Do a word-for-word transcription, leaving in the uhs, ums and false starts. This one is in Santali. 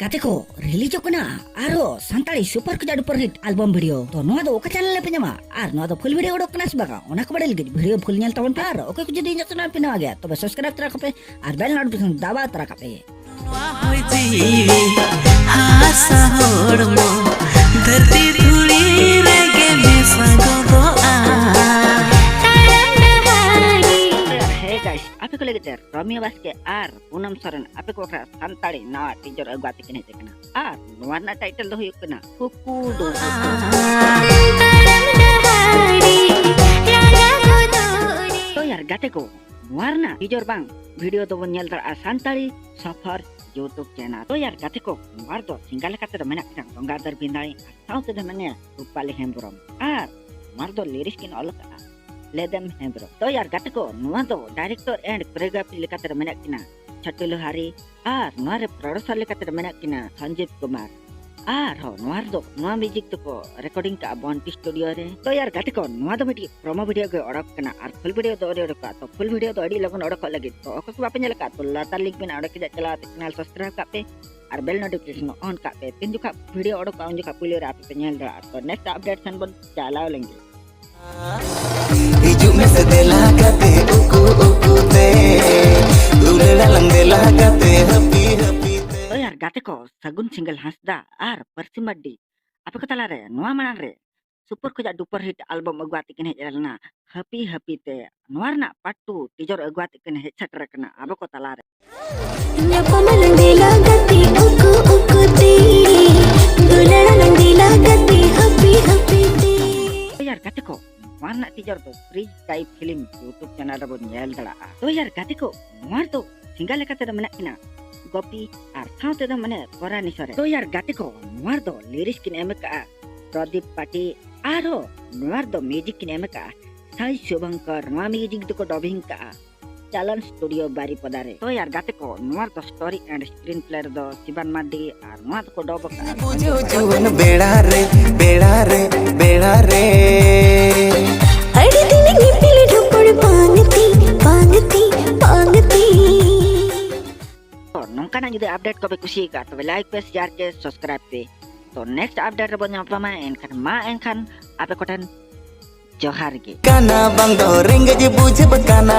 ᱜᱟᱛᱮ ᱠᱚ, ᱨᱤᱞᱤᱡᱚᱜ ᱠᱟᱱᱟ ᱟᱨᱦᱚᱸ ᱥᱟᱱᱛᱟᱲᱤ ᱥᱩᱯᱟᱨ ᱠᱷᱚᱡᱟᱜ ᱰᱩᱯᱟᱨ ᱦᱤᱴ ᱟᱞᱵᱟᱢ ᱵᱷᱤᱰᱤᱭᱳ᱾ ᱛᱚ ᱱᱚᱣᱟ ᱫᱚ ᱚᱠᱟ ᱪᱮᱱᱮᱞ ᱨᱮᱯᱮ ᱧᱟᱢᱟ ᱟᱨ ᱱᱚᱣᱟ ᱫᱚ ᱯᱷᱩᱞ ᱵᱷᱤᱰᱤᱭᱳ ᱚᱰᱚᱠ ᱠᱟᱱᱟ ᱥᱮ ᱵᱟᱝᱟ, ᱚᱱᱟ ᱠᱚ ᱵᱟᱲᱟᱭ ᱞᱟᱹᱜᱤᱫ ᱵᱷᱤᱰᱤᱭᱳ ᱯᱷᱩᱞ ᱧᱮᱞ ᱛᱟᱵᱚᱱ ᱯᱮ᱾ ᱟᱨ ᱚᱠᱚᱭ ᱠᱚ ᱡᱩᱫᱤ ᱤᱧᱟᱹᱜ ᱪᱮᱱᱮᱞ ᱯᱮ ᱱᱟᱣᱟ ᱜᱮᱭᱟ, ᱛᱚᱵᱮ ᱥᱟᱵᱥᱠᱨᱟᱭᱤᱵ ᱛᱚᱨᱟ ᱠᱟᱯᱮ ᱟᱨ ᱵᱮᱞ ᱱᱳᱴᱤᱯᱷᱤᱠᱮᱥᱚᱱ ᱫᱟᱵᱟᱣ ᱛᱚᱨᱟ ᱠᱟᱯᱮ᱾ ᱱᱚᱣᱟ ᱦᱚᱭ ᱡᱤᱣᱤ ᱦᱟᱥᱟ ᱦᱚᱲᱢᱚ ᱫᱷᱟᱹᱨᱛᱤ ᱫᱷᱩᱲᱤ ᱨᱮᱜᱮ ᱢᱮᱥᱟ ᱜᱚᱫᱚᱜᱼᱟ᱾ ᱛᱟᱲᱟᱢ ᱰᱟᱦᱟᱨᱤ᱾ ᱦᱮ ᱜᱟᱭᱥ, ᱟᱯᱮ ᱠᱚ ᱞᱟᱹᱜᱤᱫ ᱛᱮ ᱨᱚᱢᱤᱭᱚ ᱵᱟᱥᱠᱮ ᱟᱨ ᱯᱩᱱᱟᱢ ᱥᱚᱨᱮᱱ ᱟᱯᱮ ᱠᱚ ᱟᱠᱷᱲᱟ ᱥᱟᱱᱛᱟᱲᱤ ᱱᱟᱣᱟ ᱴᱤᱡᱚᱨ ᱟᱹᱜᱩ ᱟᱛᱮ ᱠᱤᱱ ᱦᱮᱡ ᱟᱠᱟᱱᱟ᱾ ᱟᱨ ᱱᱚᱣᱟ ᱨᱮᱱᱟᱜ ᱴᱟᱭᱴᱮᱞ ᱫᱚ ᱦᱩᱭᱩᱜ ᱠᱟᱱᱟ ᱠᱩᱠᱩ ᱰᱩ᱾ ᱛᱟᱲᱟᱢ ᱰᱟᱦᱟᱨᱤ ᱨᱟᱸᱜᱟ ᱜᱚᱫᱚᱜ ᱨᱮ᱾ ᱛᱚ ᱭᱟᱨ ᱜᱟᱛᱮ ᱠᱚ, ᱱᱚᱣᱟ ᱨᱮᱱᱟᱜ ᱴᱤᱡᱚᱨ ᱵᱟᱝ ᱵᱷᱤᱰᱤᱭᱳ ᱫᱚᱵᱚᱱ ᱧᱮᱞ ᱫᱟᱲᱮᱭᱟᱜᱼᱟ ᱥᱟᱱᱛᱟᱲᱤ ᱥᱚᱯᱷᱚᱨ YouTube ᱪᱮᱱᱮᱞ᱾ ᱛᱚ ᱭᱟᱨ ᱜᱟᱛᱮ ᱠᱚ, ᱱᱚᱣᱟ ᱨᱮᱫᱚ ᱥᱤᱝᱜᱟᱨ ᱞᱮᱠᱟᱛᱮ ᱫᱚ ᱢᱮᱱᱟᱜ ᱠᱤᱱᱟ ᱜᱚᱝᱜᱟᱫᱷᱚᱨ ᱵᱤᱱᱫᱟᱲᱤ ᱟᱨ ᱥᱟᱶᱛᱮ ᱫᱚ ᱢᱮᱱᱟᱭᱟ ᱨᱩᱯᱟᱞᱤ ᱦᱮᱢᱵᱨᱚᱢ᱾ ᱟᱨ ᱱᱚᱣᱟ ᱨᱮᱫᱚ ᱞᱤᱨᱤᱠᱥ ᱠᱤᱱ ᱚᱞ ᱟᱠᱟᱫᱼᱟ ᱞᱮᱫᱮᱢ ᱦᱮᱢᱵᱨᱚᱢ᱾ ᱛᱚ ᱭᱟᱨ ᱜᱟᱛᱮ ᱠᱚ, ᱱᱚᱣᱟ ᱫᱚ ᱰᱟᱭᱨᱮᱠᱴᱚᱨ ᱮᱱᱰ ᱠᱳᱨᱤᱭᱳᱜᱨᱟᱯᱷᱤ ᱞᱮᱠᱟᱛᱮ ᱫᱚ ᱢᱮᱱᱟᱜ ᱠᱤᱱᱟ ᱪᱷᱟᱴᱩ ᱞᱳᱦᱟᱨᱤ ᱟᱨ ᱱᱚᱣᱟ ᱨᱮ ᱯᱨᱚᱰᱭᱩᱥᱟᱨ ᱞᱮᱠᱟᱛᱮ ᱫᱚ ᱢᱮᱱᱟᱜ ᱠᱤᱱᱟ ᱥᱚᱧᱡᱤᱵ ᱠᱩᱢᱟᱨ᱾ ᱟᱨᱦᱚᱸ ᱱᱚᱣᱟ ᱨᱮᱫᱚ ᱱᱚᱣᱟ ᱢᱤᱣᱡᱤᱠ ᱫᱚᱠᱚ ᱨᱮᱠᱚᱨᱰᱤᱝ ᱠᱟᱜᱼᱟ ᱵᱚᱱᱴᱤ ᱥᱴᱩᱰᱤᱭᱳ ᱨᱮ᱾ ᱛᱚ ᱭᱟᱨ ᱜᱟᱛᱮ ᱠᱚ, ᱱᱚᱣᱟ ᱫᱚ ᱢᱤᱫᱴᱤᱡ ᱯᱨᱚᱢᱳ ᱵᱷᱤᱰᱤᱭᱳ ᱜᱮ ᱚᱰᱚᱠ ᱠᱟᱱᱟ ᱟᱨ ᱯᱷᱩᱞ ᱵᱷᱤᱰᱤᱭᱳ ᱫᱚ ᱟᱹᱣᱨᱤ ᱚᱰᱚᱠᱚᱜᱼᱟ᱾ ᱛᱚ ᱯᱷᱩᱞ ᱵᱷᱤᱰᱤᱭᱳ ᱫᱚ ᱟᱹᱰᱤ ᱞᱚᱜᱚᱱ ᱚᱰᱚᱠᱚᱜ ᱞᱟᱹᱜᱤᱫ᱾ ᱛᱚ ᱚᱠᱚᱭ ᱠᱚ ᱵᱟᱯᱮ ᱧᱮᱞ ᱟᱠᱟᱫ, ᱛᱚ ᱞᱟᱛᱟᱨ ᱞᱤᱝᱠ ᱢᱮᱱᱟᱜᱼᱟ, ᱚᱸᱰᱮ ᱠᱷᱚᱱᱟᱜ ᱪᱟᱞᱟᱣ ᱠᱟᱛᱮ ᱪᱮᱱᱮᱞ ᱥᱟᱵᱥᱠᱨᱟᱭᱤᱵ ᱠᱟᱜ ᱯᱮ ᱟᱨ ᱵᱮᱞ ᱱᱳᱴᱤᱯᱷᱤᱠᱮᱥᱚᱱ ᱚᱱ ᱠᱟᱜ ᱯᱮ᱾ ᱛᱤᱱ ᱡᱚᱠᱷᱟᱜ ᱵᱷᱤᱰᱤᱭᱳ ᱚᱰᱚᱠᱚᱜᱼᱟ, ᱩᱱ ᱡᱚᱠᱷᱟᱜ ᱯᱩᱭᱞᱩ ᱨᱮ ᱟᱯᱮ ᱯᱮ ᱧᱮᱞ ᱫᱟᱲᱮᱭᱟᱜᱼᱟ᱾ ᱛᱚ ᱱᱮᱠᱥᱴ ᱟᱯᱰᱮᱴ ᱥᱮᱱ ᱵᱚᱱ ᱪᱟᱞᱟᱣ ᱞᱮᱱ ᱜᱮ᱾ ᱦᱤᱡᱩᱜ ᱢᱮᱥᱮ ᱫᱮᱞᱟ ᱜᱟᱛᱮ ᱩᱠᱩ ᱩᱠᱩ ᱛᱮ, ᱫᱩᱞᱟᱹᱲ ᱟᱞᱟᱝ ᱫᱮᱞᱟ ᱜᱟᱛᱮ ᱦᱟᱹᱯᱤ ᱦᱟᱹᱯᱤ ᱛᱮ᱾ ᱛᱚ ᱭᱟᱨ ᱜᱟᱛᱮ ᱠᱚ, ᱥᱟᱹᱜᱩᱱ ᱥᱤᱸᱜᱟᱞ ᱦᱟᱸᱥᱫᱟ ᱟᱨ ᱯᱟᱹᱨᱥᱤ ᱢᱟᱨᱰᱤ, ᱟᱯᱮ ᱠᱚ ᱛᱟᱞᱟᱨᱮ ᱱᱚᱣᱟ ᱢᱟᱲᱟᱝ ᱨᱮ ᱥᱩᱯᱟᱨ ᱠᱷᱚᱡᱟᱜ ᱰᱩᱯᱟᱨ ᱦᱤᱴ ᱟᱞᱵᱚᱢ ᱟᱹᱜᱩ ᱟᱛᱮ ᱠᱤᱱ ᱦᱮᱡ ᱞᱮᱱᱟ ᱦᱟᱹᱯᱤ ᱦᱟᱹᱯᱤ ᱛᱮ᱾ ᱱᱚᱣᱟ ᱨᱮᱱᱟᱜ ᱯᱟᱨᱴ ᱴᱩ ᱴᱤᱡᱚᱨ ᱟᱹᱜᱩ ᱟᱛᱮ ᱠᱤᱱ ᱦᱮᱡ ᱥᱮᱴᱮᱨ ᱟᱠᱟᱱᱟ ᱟᱵᱚ ᱠᱚ ᱛᱟᱞᱟᱨᱮ᱾ ᱧᱟᱯᱟᱢ ᱟᱞᱟᱝ ᱫᱮᱞᱟ ᱜᱟᱛᱮ ᱩᱠᱩ ᱩᱠᱩ ᱛᱮ, ᱫᱩᱞᱟᱹᱲ ᱟᱞᱟᱝ ᱫᱮᱞᱟ ᱜᱟᱛᱮ ᱦᱟᱹᱯᱤ ᱦᱟᱹᱯᱤ ᱛᱮ᱾ ᱛᱚ ᱭᱟᱨ ᱜᱟᱛᱮ ᱠᱚ, ᱱᱚᱣᱟ ᱨᱮᱱᱟᱜ ᱴᱤᱡᱚᱨ ᱫᱚ fridge type film YouTube channel ᱨᱮᱵᱚᱱ ᱧᱮᱞ ᱫᱟᱲᱮᱭᱟᱜᱼᱟ᱾ ᱛᱚ ᱭᱟᱨ ᱜᱟᱛᱮ ᱠᱚ, ᱱᱚᱣᱟ ᱨᱮᱫᱚ ᱥᱤᱝᱜᱟᱨ ᱞᱮᱠᱟᱛᱮ ᱫᱚ ᱢᱮᱱᱟᱜ ᱠᱤᱱᱟ ᱜᱳᱯᱤ ᱟᱨ ᱥᱟᱶᱛᱮ ᱫᱚ ᱢᱟᱱᱮ ᱯᱚᱨᱟᱱᱤ ᱥᱚᱨᱮᱱ᱾ ᱛᱚ ᱭᱟᱨ ᱜᱟᱛᱮ ᱠᱚ, ᱱᱚᱣᱟ ᱨᱮᱫᱚ ᱞᱤᱨᱤᱠᱥ ᱠᱤᱱ ᱮᱢ ᱟᱠᱟᱫᱼᱟ ᱯᱨᱚᱫᱤᱯ ᱯᱟᱴᱤ, ᱟᱨᱦᱚᱸ ᱱᱚᱣᱟ ᱨᱮᱫᱚ ᱢᱤᱣᱡᱤᱠ ᱠᱤᱱ ᱮᱢ ᱟᱠᱟᱫᱼᱟ ᱥᱟᱭ ᱥᱩᱵᱷᱚᱝᱠᱚᱨ᱾ ᱱᱚᱣᱟ ᱢᱤᱣᱡᱤᱠ ᱫᱚᱠᱚ ᱰᱚᱵᱤᱝ ᱠᱟᱜᱼᱟ ᱪᱟᱞᱟᱱ ᱥᱴᱩᱰᱤᱭᱳ ᱵᱟᱨᱤᱯᱚᱫᱟ ᱨᱮ᱾ ᱛᱚ ᱭᱟᱨ ᱜᱟᱛᱮ ᱠᱚ, ᱱᱚᱣᱟ ᱨᱮᱫᱚ ᱥᱴᱳᱨᱤ ᱮᱱᱰ ᱥᱠᱨᱤᱱ ᱯᱞᱮ ᱨᱮᱫᱚ ᱥᱤᱵᱟᱱ ᱢᱟᱨᱰᱤ ᱟᱨ ᱱᱚᱣᱟ ᱫᱚᱠᱚ ᱰᱚᱵ ᱟᱠᱟᱫᱼᱟ ᱵᱩᱡᱷᱟᱹᱣ ᱡᱩᱣᱟᱹᱱ ᱵᱮᱲᱟ ᱨᱮ, ᱵᱮᱲᱟ ᱨᱮ, ᱵᱮᱲᱟ ᱨᱮ᱾ ᱟᱹᱰᱤ ᱫᱤᱱ ᱤᱯᱤᱞ ᱨᱚᱯᱚᱲ ᱵᱟᱝ ᱛᱤ, ᱵᱟᱝ ᱛᱤ, ᱵᱟᱝ ᱛᱤ᱾ ᱛᱚ ᱱᱚᱝᱠᱟᱱᱟᱜ ᱡᱩᱫᱤ ᱟᱯᱰᱮᱴ ᱠᱚᱯᱮ ᱠᱩᱥᱤ ᱟᱠᱟᱫ, ᱛᱚᱵᱮ like ᱯᱮ, share ᱯᱮ, subscribe ᱯᱮ᱾ ᱛᱚ next update ᱨᱮᱵᱚᱱ ᱧᱟᱯᱟᱢᱟ᱾ ᱮᱱᱠᱷᱟᱱ ᱢᱟ, ᱮᱱᱠᱷᱟᱱ ᱟᱯᱮ ᱠᱚᱴᱷᱮᱱ ᱡᱚᱦᱟᱨ ᱜᱮ᱾ ᱠᱟᱱᱟ ᱵᱟᱝ ᱫᱚ ᱨᱮᱸᱜᱮᱡ ᱵᱩᱡᱷᱟᱹᱣ ᱠᱟᱱᱟ᱾